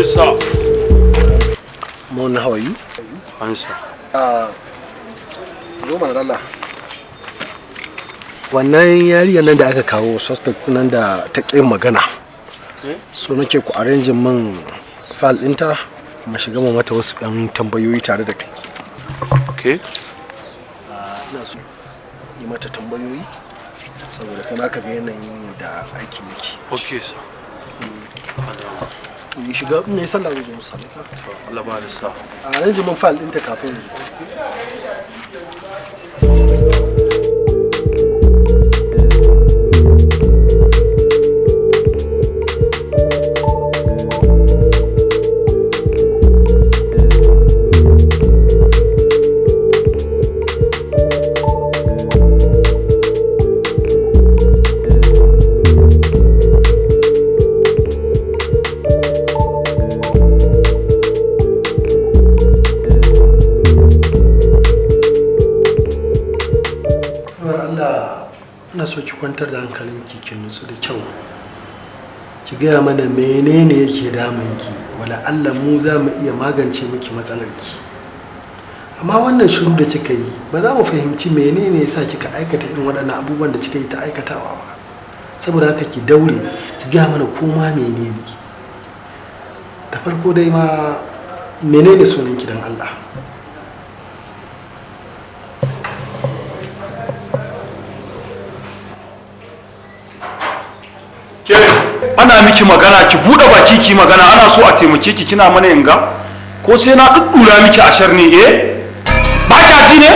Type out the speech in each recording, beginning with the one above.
Sir. Mon, how are you? Fine, sir. Zo mana Allah. Wannan yariyar nan da aka kawo suspect nan da ta ƙi magana. So nake ku arrange min file ɗinta mu shiga mu mata wasu ɗan tambayoyi tare da kai. Okay. Ina so yi mata tambayoyi saboda kai ma ka ga yanayin da aikin yake. Okay, sir. Yi shiga in yi sallah zo mu sallata. Allah ba da sa. Arrange min file ɗinta kafin zo. Ina so ki kwantar da hankalinki, ki nutsu da kyau, ki gaya mana menene yake damunki. Wala Allah mu za mu iya magance miki matsalarki, amma wannan shiru da kika yi ba za mu fahimci menene yasa kika aikata irin waɗannan abubuwan da kika yi ta aikatawa ba. Saboda haka ki daure ki gaya mana koma menene. Da farko dai ma menene sunanki dan Allah? Ana miki magana ki bude baki ki magana, ana so a taimake ki kina mana yanga ko sai na duddura miki ashar ne? Eh, ba ka ji ne?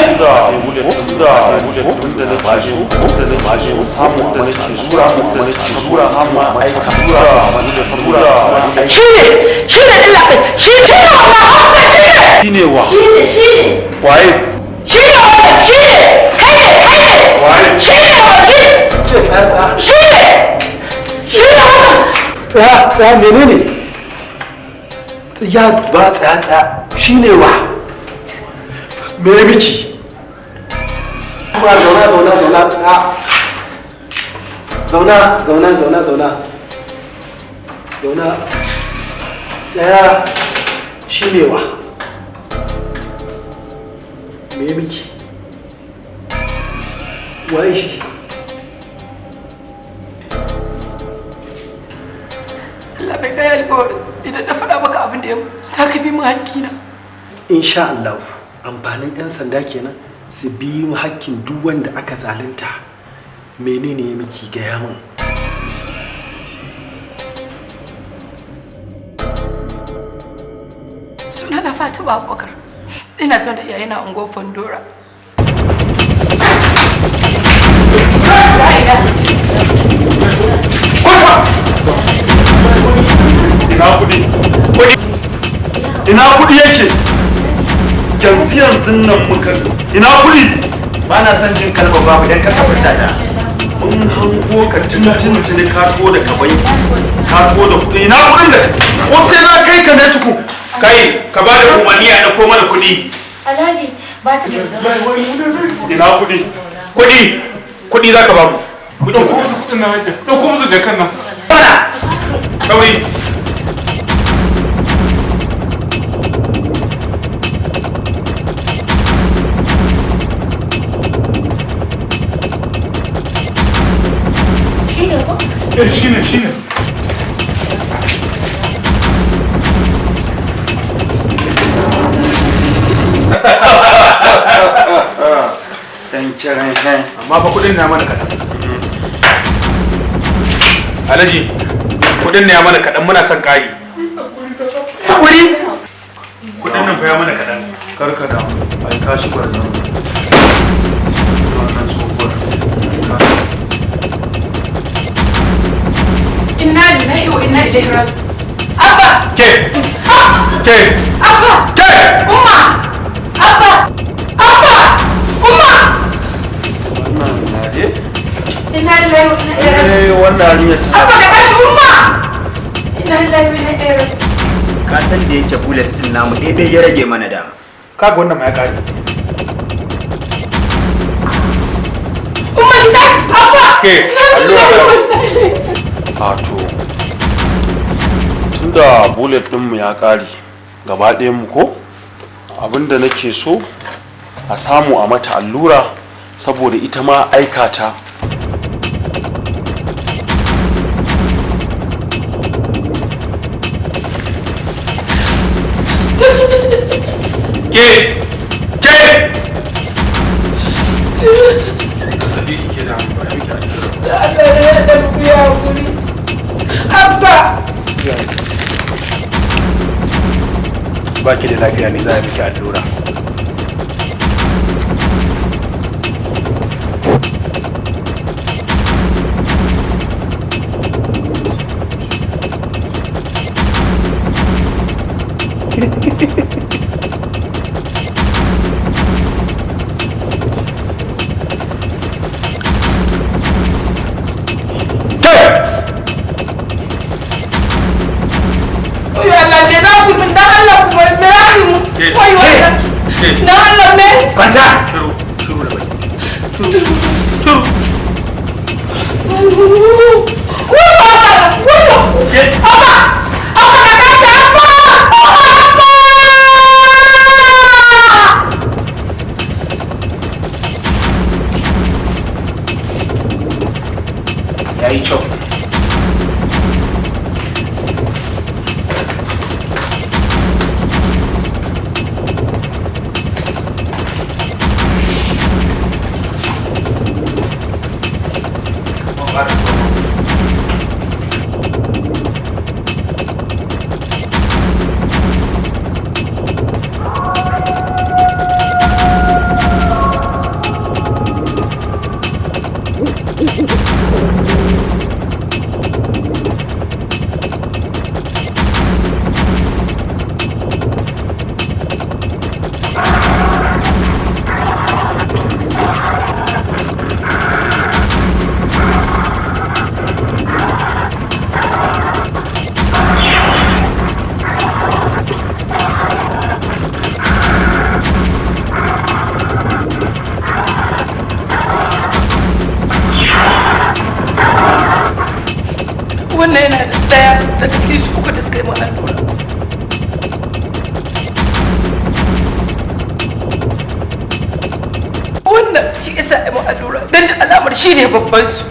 Shine shine Allah shi ne wallahi shine wa shine waye shine wannan shine kai ne kai ne waye shine wannan Ke tsaya tsaya shine shine wannan tsaya tsaya menene? Tsaya ba tsaya tsaya shine wa me miki? Kuma zauna zauna zauna tsaya zauna zauna zauna zauna zauna tsaya shine wa me miki? Waye shi? Allah bai kai alƙawari idan na faɗa maka abin da ya saka bi mu hakkina. Insha Allah amfanin 'yan sanda kenan, su bi mu hakkin duk wanda aka zalunta. Menene ya miki? Gaya min. Suna na Fatima Abubakar. Ina son da iyayena unguwar Fandora. Ina kuɗi? Ina kuɗi yake? Yanzu yanzu nan muka ina kuɗi? Ba na son jin kalmar babu dan ka furta ta. Mun hango ka tun tun ka to daga banki, ka to da kuɗi. Ina kuɗin da ko sai na kai ka ne tuku? Kai ka ba da umarni a ɗauko mana kuɗi. Alhaji ba ta Ina kuɗi? Kuɗi kuɗi za ka ba mu. Ɗauko musu kuɗin nan hajiya. Ɗauko musu jakan nan. Mana sauri. shine ko? Eh, shine shine. Dan kiran hen. Amma fa kuɗin na mana kaɗan. Alhaji, kuɗin na ya mana kaɗan, muna son ƙari. Hakuri. Kuɗin nan fa ya mana kaɗan. Kar ka damu, ai ka shi gwarzon. Wannan tsohuwar. Inna lillahi wa inna ilaihi raji'un. Abba! Ke! Ke! Abba! Ke! Umma! Abba! Abba! Umma! Wannan na dai? Inna lillahi wa inna ilaihi raji'un. Eh, wannan yarinya tana Abba ka tashi umma! Inna lillahi wa inna ilaihi raji'un. Ka san da yake bullet din namu daidai ya rage mana da. Kaga wannan ma ya ƙare. Umma ki tashi! Abba! Ke! Inna lillahi wa inna ilaihi A to tunda Tunda bullet ɗinmu ya ƙare gaba mu ko abinda nake so a samu a mata allura saboda ita ma aika ta. Ke! Ke! Zazzabi kike da ba ya miki allura. Da Allah ya da ku ya hakuri. Abba! Ba ki da lafiya ne za a miki allura. Oyo Allah me za ku min dan Allah ku bari me za ku min? Oyo Allah. Dan Allah me? Kwanta! Shiru, shiru da baki. Shiru. Oyo Allah, oyo. Abba! Abba ka tashi Abba! Abba! Ya yi kyau. Wannan yana da ɗaya daga cikin su uku da suka yi mun allura. Wannan shi isa yi mun allura don da alamar shi ne babban su.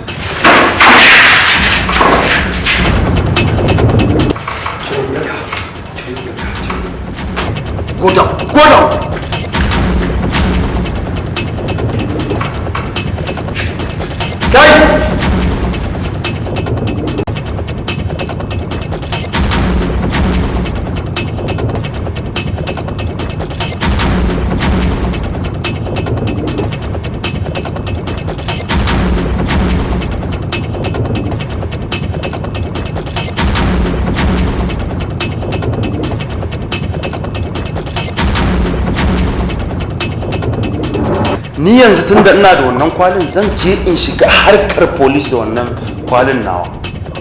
Go down, go down. Kai! Ni yanzu tunda ina da wannan kwalin zan je in shiga harkar police da wannan kwalin nawa.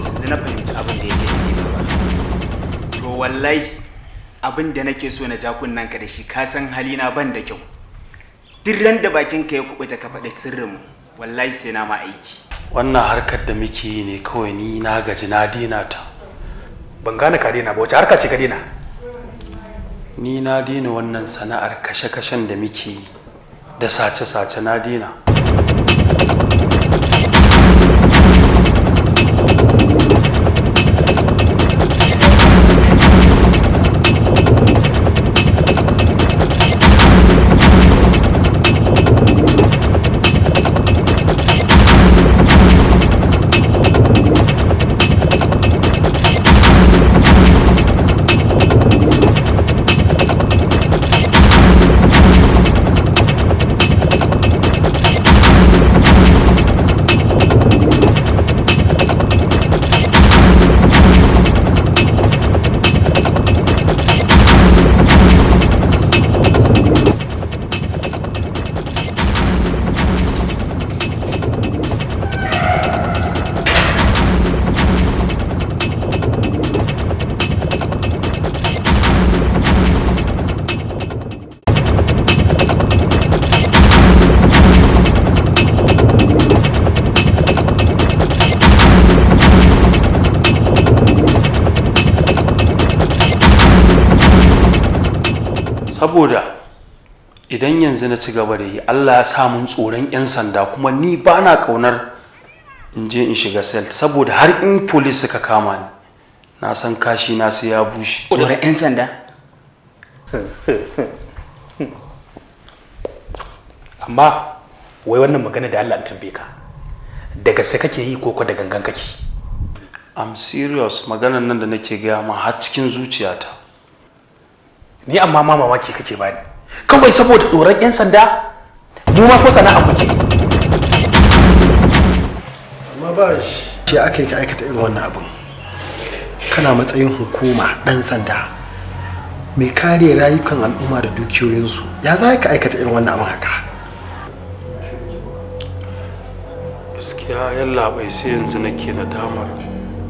Yanzu na fahimci abin da yake nufi baba. To wallahi abin da nake so na ja kunnen ka da shi ka san halina ban da kyau. Duk ran da bakin ka ya kubuta ka faɗi sirrin mu wallahi sai na ma aiki. Wannan harkar da muke yi ne kawai ni na gaji na daina ta. Ban gane ka daina ba, wace harka ce ka daina? Ni na daina wannan sana'ar kashe-kashen da muke yi da sace-sace na daina. Saboda idan yanzu na ci gaba da yi, Allah ya sa mun tsoron 'yan sanda, kuma ni ba na ƙaunar in je in shiga cell, saboda har in police suka kama ni, na san kashi na sai ya bushe. Tsoron 'yan sanda? Amma wai wannan magana da Allah in tambaye ka, da gaske kake yi ko ko da gangan kake? I'm serious, maganar nan da nake gaya ma har cikin zuciyata. Ni amma ma mamaki kake bani. Kawai saboda tsoron 'yan sanda, mu ma ko sana'a muke yi. Amma ba shi aka yi ka aikata irin wannan abin. Kana matsayin hukuma, ɗan sanda mai kare rayukan al'umma da dukiyoyinsu, ya za ka aikata irin wannan abin haka? Gaskiya yallaɓai, sai yanzu nake nadamar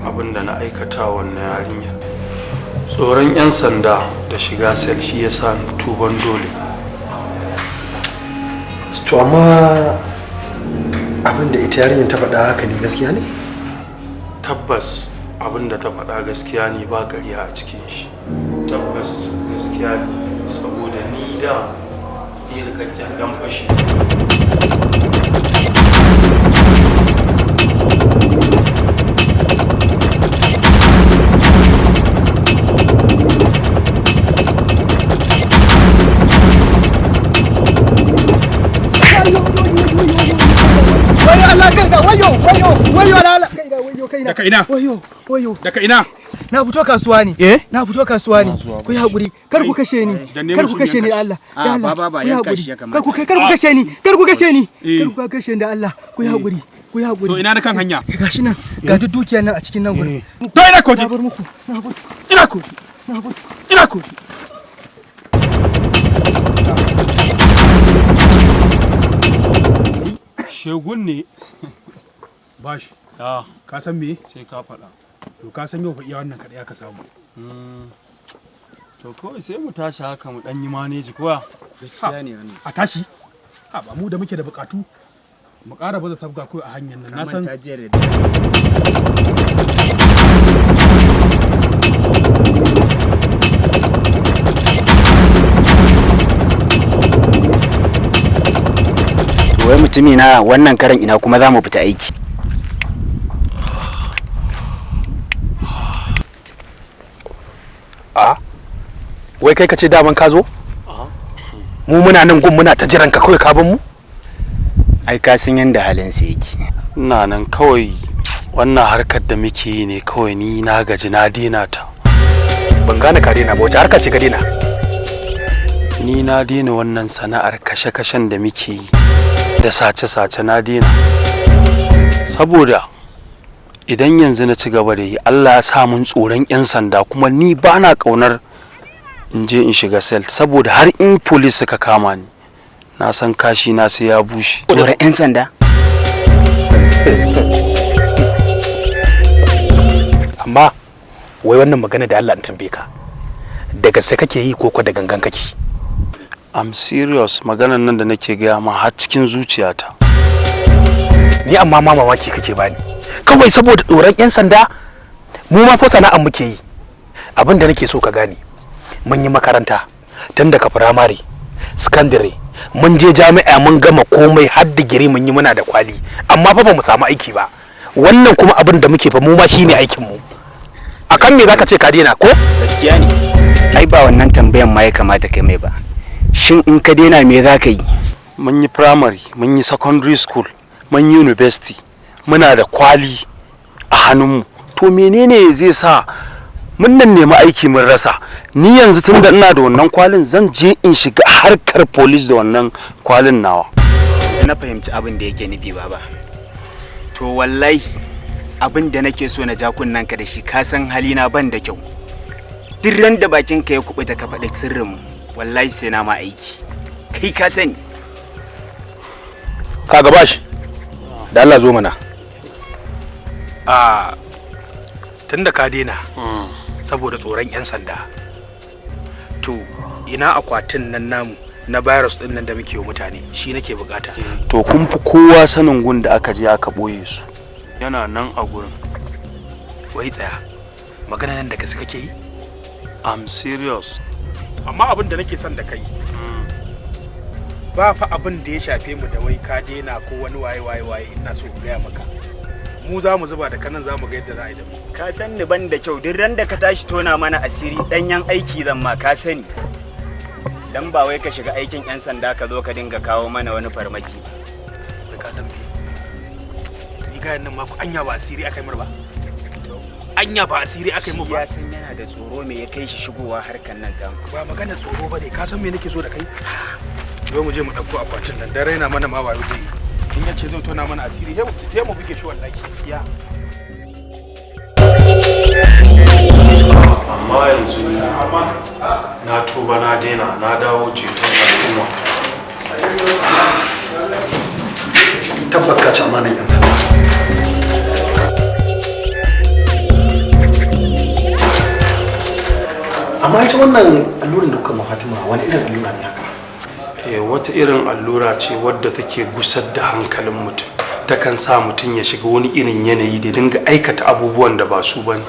abin da na aikata wannan yarinyar. Tsoron 'yan sanda da shiga cell shi ya sa ni tuban dole. To amma abin da ita yarinyar ta faɗa haka ne, gaskiya ne? Tabbas abin da ta faɗa gaskiya ne, ba ƙarya a cikin shi. Tabbas gaskiya ne, saboda ni da ni rikakken ɗan fashi. Wayo Allah kaina, wayo, wayo, wayo Allah kaina, wayo kaina. Daga ina? Wayo, wayo. Daga ina? Na fito kasuwa ne. Eh? Na fito kasuwa ne. Ku yi hakuri, kar ku kashe ni. Dan Kar ku kashe ni da Allah. Da Allah. Ba, ba, ku yi yanka hakuri. shi ya kamata. Kar ku kashe ni. Kar ku kashe ni. Eh. Kar ku kashe ni da Allah. Ku yi hakuri. Ku yi hakuri. To ina na kan hanya? Gashi nan, ga duk dukiyar nan a cikin nan gurin. To ina koji? Na bar muku. Na bar. Ina koji? Na bar. Ina koji? Shegun ne. Bashi, Ya, ka san me? sai ka faɗa. To ka san yau fa iya wannan kaɗai aka samu. To kawai sai mu tashi haka mu ɗan yi maneji koya. Gaskiya ne wannan. A tashi? Ha ba mu da muke da bukatu. Mu ƙara baza sabga kawai a hanyar nan. Na san Ka manta jiya da To wai mutumi na, wannan karan ina kuma za mu fita aiki? A wai kai ka ce daman ka zo? Mu muna nan gun muna ta jiran ka, kawai ka bin mu? Ai ka san yanda halin sa yake. Ina nan kawai, wannan harkar da muke yi ne kawai, ni na gaji, na daina ta. Ban gane ka daina ba, wace harka ce ka daina? Ni na daina wannan sana'ar kashe-kashen da muke yi da sace-sace, na daina. Saboda idan yanzu na ci gaba da yi, Allah ya sa mun tsoron 'yan sanda, kuma ni ba na ƙaunar in je in shiga cell, saboda har in police suka kama ni, na san kashi na sai ya bushe. Tsoron 'yan sanda? Amma wai wannan magana da Allah in tambaye ka, da gaske kake yi ko ko da gangan kake? I'm serious, maganar nan da nake gaya ma har cikin zuciyata. Ni amma ma mamaki kake bani. Kawai saboda tsoron 'yan sanda, mu ma fa sana'a muke yi. Abin da nake so ka gane, mun yi makaranta tun daga firamare, sakandare, mun je jami'a, mun gama komai, har digiri mun yi, muna da kwali, amma fa ba mu samu aiki ba. Wannan kuma abin da muke fa mu ma shine aikin mu. Akan me zaka ce ka daina ko? Gaskiya ne. Ai ba wannan tambayan ma ya kamata kai mai ba. Shin in ka daina me za ka yi? Mun yi primary, mun yi secondary school, mun yi university, muna da kwali a hannunmu. To menene zai sa mun nan nemi aiki mun rasa? Ni yanzu tun da ina da wannan kwalin, zan je in shiga harkar police da wannan kwalin nawa. Yanzu na fahimci abin da yake nufi, baba. To wallahi abin da nake so na ja kunnen ka da shi, ka san halina ban da kyau. Duk ran da bakin ka ya kubuta ka faɗi sirrin mu, wallahi sai na ma aiki. Kai ka sani. Kaga bashi, da Allah zo mana. A tunda ka daina saboda tsoron 'yan sanda, to ina akwatin nan namu na virus din nan da muke wa mutane, shi nake bukata. To kun fi kowa sanin gun da aka je aka ɓoye su, yana nan a gurin. Wai tsaya, magana nan da gaske kake yi? I'm serious. Amma abin da nake son da kai, ba fa abin da ya shafe mu da wai ka daina ko wani waye waye waye. Ina so in gaya maka, mu za mu zuba da kanan, za mu ga yadda za a yi da mu. Ka san ni ban da kyau, duk ran da ka tashi tona mana asiri danyen aiki zan ma, ka sani. Dan ba wai ka shiga aikin yan sanda ka zo ka dinga kawo mana wani farmaki. Da ka san me, ni gayan nan ma ku anya ba asiri aka yi mar ba, anya ba asiri aka yi mar ba. Ya san yana da tsoro, me ya kai shi shigowa harkan nan tamu? Ba magana tsoro ba ne. Ka san me nake so da kai? Zo mu je mu ɗauko akwatin nan, dan raina mana ma wayo zai yi. In ya ce zai tona mana asiri, sai mu buge shi wallahi, gaskiya. Amma yanzu na tuba, na daina, na dawo ceton al'umma. Tabbas ka ci amanan yan sanda. Amma ita wannan alluran da kuka ma Fatima, wani irin allura ne haka? Wata irin allura ce wadda take gusar da hankalin mutum, takan sa mutum ya shiga wani irin yanayi da dinga aikata abubuwan da ba su bane,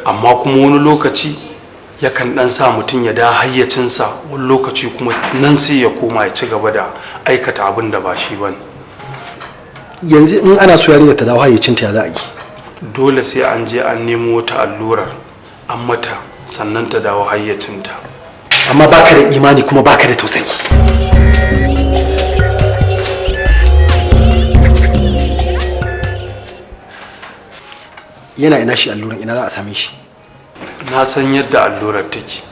amma kuma wani lokaci yakan dan sa mutum ya da hayyacinsa, wani lokaci kuma nan sai ya koma ya ci gaba da aikata abin da ba shi bane. Yanzu in ana so yarinya ta dawo hayyacinta, ya za a yi? Dole sai an je an nemo wata allurar an mata, sannan ta dawo hayyacinta. Amma baka da imani kuma baka da tausayi. Yana ina shi alluran? Ina za a same shi? Na san yadda allurar take,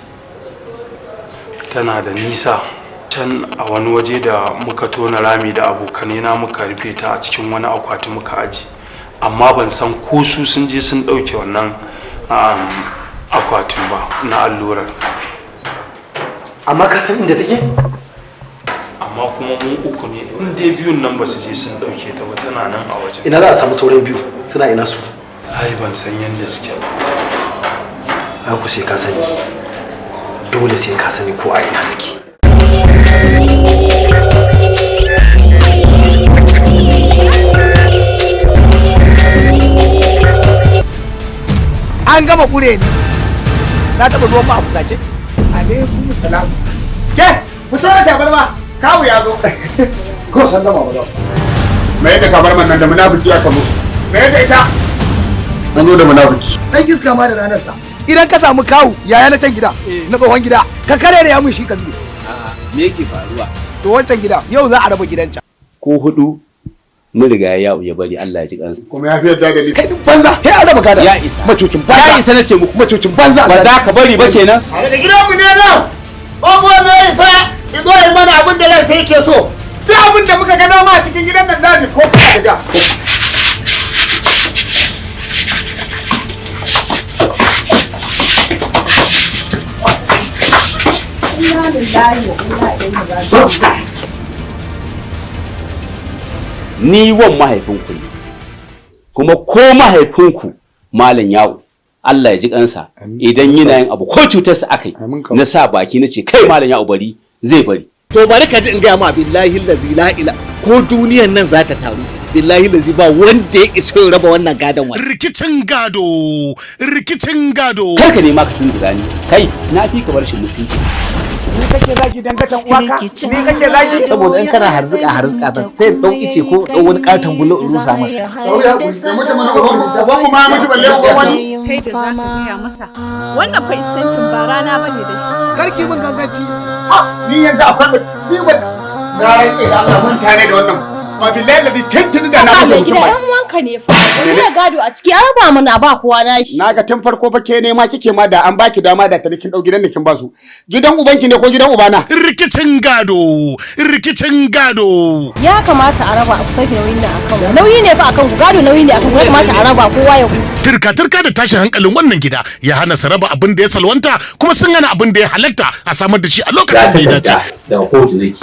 tana da nisa can a wani waje da muka tona rami da abokanai na, muka rufe ta a cikin wani akwati muka aji, amma ban san ko su sun je sun ɗauke wannan akwatin ba na allurar. Amma ka san inda take? Amma kuma mu uku ne, in dai biyun nan ba su je sun ɗauke ta ba, tana nan a wajen. Ina za a samu sauran biyu? Suna ina su? Ai ban san yadda suke ba. Ai ku sai ka sani, dole sai ka sani ko a ina suke. An gama kure ni, na taɓa ruwan ma a fusace. Alaikum salam. Ke, fito da tabarma, kawu ya zo. Ko sallama ba za. Me yadda tabarman nan da munafiki aka zo? Me yadda ita? An zo da munafiki. Dan iska ma da ranar sa. Idan ka samu kawu yaya na can gida, na tsohon gida, ka kare da ya mun shi ka zube. A'a, me yake faruwa? To wancan gida, yau za a raba gidan can. Ko hudu mun riga ya ya bari, Allah ya ji kansa. Kuma ya fi yadda da ni. Kai duk banza, sai an raba gada. Ya isa. Macucin banza. Ya isa nace muku. Macucin banza. Ba za ka bari ba kenan. Daga gidanmu ne nan. Babu wanda ya isa ya zo ya mana abin da ransa yake so. Duk abin da muka ga dama a cikin gidan nan zamu ko ka da ja. Inna lillahi wa inna ilaihi raji'un. Ni wan mahaifinku ne, kuma ko mahaifinku Malam Ya'u, Allah ya ji kansa, idan yana yin abu ko cutarsa akai na sa baki na ce kai Malam Ya'u bari, zai bari. To bari ka ji in gaya ma, billahi lazi la ila ko duniyan nan za ta taru, billahi lazi ba wanda ya iso ya raba wannan gadon wani. Rikicin gado, rikicin gado. Karka ne ma ka tunzura ni, kai na fi ka bar shi mutunci. Ni kake zagi dangatan uwaka? Ni kake zagi? Saboda in kana harzuka harzuka ta sai dau ice ko dau wani katon bulo in rusa maka. Uban mu ma mutu balle uban wani. Kai da za ka gaya masa wannan fa iskancin ba rana bane da shi. Karki mun ganganci. Ni yanzu akwai ni ba na rike da Allah mun tare da wannan. Ma billahi ladi tantini da na Mai gida yan uwanka ne fa. Wani gado a ciki an raba mana ba kowa na shi. Na ga tun farko fa ke nema kike ma da an baki dama da tani kin dau gidan da kin basu. Gidan ubanki ne ko gidan ubana? Rikicin gado, rikicin gado. Ya kamata a raba a sauke nauyin nan akan. Nauyi ne fa akan ku, gado nauyi ne akan ku, ya kamata a raba kowa ya huta. Turka-turka da tashin hankalin wannan gida ya hana su raba abin da ya salwanta, kuma sun hana abin da ya halatta a samar da shi a lokacin da ya dace. Daga kotu nake.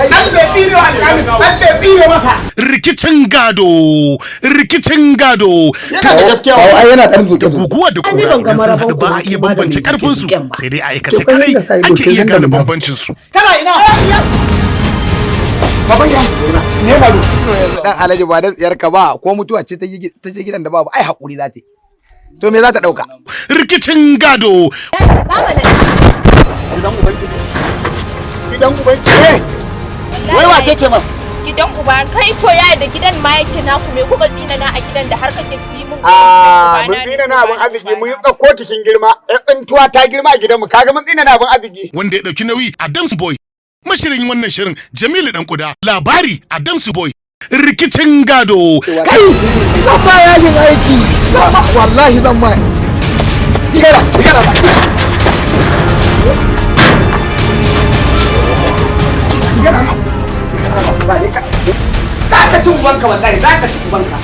Allah tsire wa alƙalin, Allah tsire masa. Rikicin gado, rikicin gado. Yana da gaskiya. Ai yana dan zuke zuke. Guguwa da kura idan sun haɗu ba a iya bambance karfinsu, sai dai a aikace kadai ake iya gane bambancin su. Kana ina? Baban ya. Ne malu. Dan Alhaji ba dan tsiyar ka ba ko mutuwa ce ta je gidan da babu ai hakuri za ta yi. To me za ta dauka? Rikicin gado. Gidan ubanki. Gidan ubanki. Wai wace ce ma? Gidan uba kai to ya da gidan ma yake naku, me kuka tsina na a gidan da har kake yi mun? A mun tsina na abin arziki, mun tsakko cikin girma, ƴan tsintuwa ta girma a gidanmu, kaga mun tsina na abin arziki. Wanda ya dauki nauyi Adams Boy. Mashirin wannan shirin Jamilu Dan Kuda, labari Adams Boy. Rikicin gado. Kai, zan ma yajin aiki. Wallahi zan ma. Igara, igara. Za ka ci ubanka, wallahi za ka ci ubanka.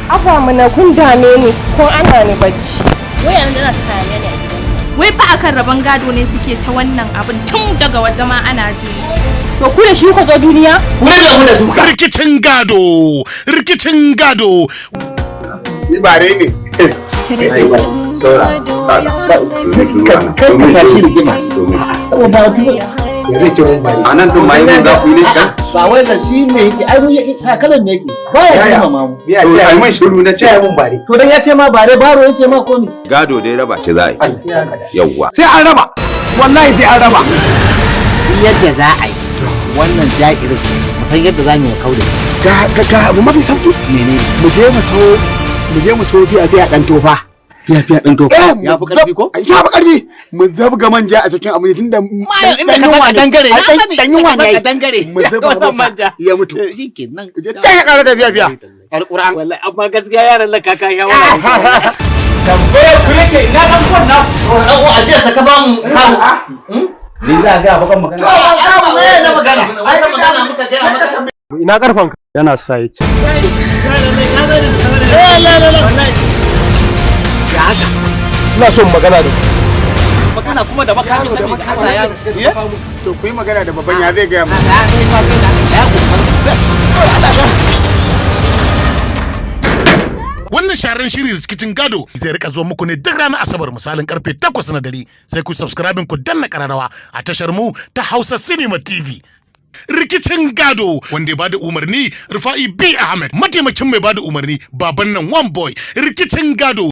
Afa mana kun dame ni, kun ana ni bacci. Wai yanzu na ta hayaniya ne a gidan. Wai fa akan rabon gado ne suke ta wannan abin, tun daga waje ma ana jin. To ku da shi ku zo duniya? Ku rage mu da duka. Rikicin gado. Rikicin gado. Ni bare ne. Saura. Kai ka tashi rigima. Ya zai ce mun bari. A nan din ma yi mun za ku yi ne kan? Ba wai da shi ne yake, ai mu kakalan ne yake. Ba ya girmama mu. Ya ce ai mun shiru na ce ai mun bare. To dan ya ce ma bare baro ya ce ma komi. Gado dai raba ki za a yi. Yawwa. Sai an raba. Wallahi sai an raba. Yadda za a yi wannan ja'irin mu san yadda za mu yi kauda. Ga abu mafi sauki. Menene? Mu je mu so mu je mu so biya biya dan tofa. Ya fi dan tofa. Ya fi karfi ko? Ya fi karfi. Mu zabga manja a cikin abu tunda inda ka saka dangare na sani dan yunwa ne. Dangare. Mu zuba masa ya mutu. Shikenan. Je can ya ƙara da biya biya. Alquran. Wallahi amma gaskiya yaran nan kaka ya wala. Tambayar ku yake ina dan uwan na. Dan uwa aje saka ba mu kawo. Ni za ga bakan magana. To me na magana? Ai magana muka ga maka. Ina karfan yana sa yake. Ina son magana da ku. Magana kuma da makami saboda Allah ya. To ku yi magana da babban ya zai gaya mu. Wannan sharan shiri rikicin gado zai rika zuwa muku ne duk ranar Asabar misalin karfe 8 na dare, sai ku subscribe ku danna kararrawa a tashar mu ta Hausa Cinema TV. Rikicin gado, wanda ya bada umarni Rufa'i B Ahmed, mataimakin mai bada umarni baban nan One Boy. Rikicin gado.